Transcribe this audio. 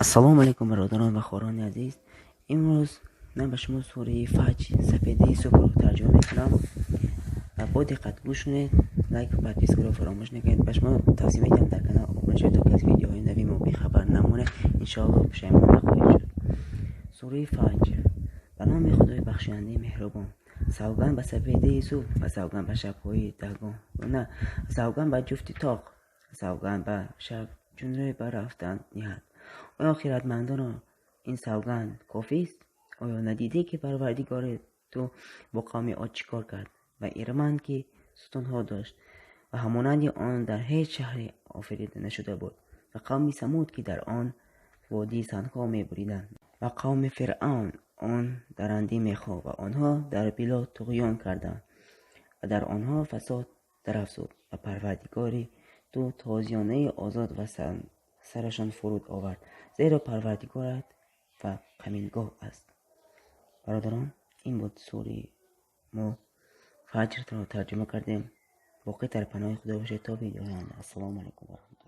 Ассалому алайкум, бародарон ва хоҳарони азиз. Имрӯз ман ба шумо сураи Фаҷр, сапедаи субҳро тарҷума мекунам ва бо диққат гӯш кунед. Лайк ва подписка ро фаромӯш накунед. Ба шумо тавсия медиҳам, дар канал обуна шавед, то ки аз видеоҳои нави мо бехабар намонед. Иншоалло, пушаймон нахоҳед шуд. Сураи Фаҷр. Ба номи Худои бахшояндаи меҳрубон. Савганд ба сапедаи субҳ ва савганд ба шабҳои даҳгона, савганд ба ҷуфти тоқ, савганд ба шаб, чун рӯй ба рафтан ниҳад. Оё хиратмандонро ин савганд кофист? Оё надидӣ, ки Парвардигори ту бо қавми Од чӣ кор кард? Ва Ирманд, ки сутунҳо дошт ва ҳамонанди он дар ҳеҷ шаҳре офарида нашуда буд, ва қавми Самуд, ки дар он водӣ сангҳо мебуриданд, ва қавми Фиръавн, он дарандаи мехҳо, ва онҳо дар билод туғён карданд ва дар онҳо фасод дарафзуд, ва Парвардигори ту тозиёнаи озод ба сарашон фуруд овард, зеро Парвардигорат ва камингоҳ аст. Бародарон, ин буд сураи мо, Фаҷрро тарҷума кардем. Боқӣ дар паноҳи Худо бошед то видеои оянда. Ассалому алайкум ва раҳматуллоҳ.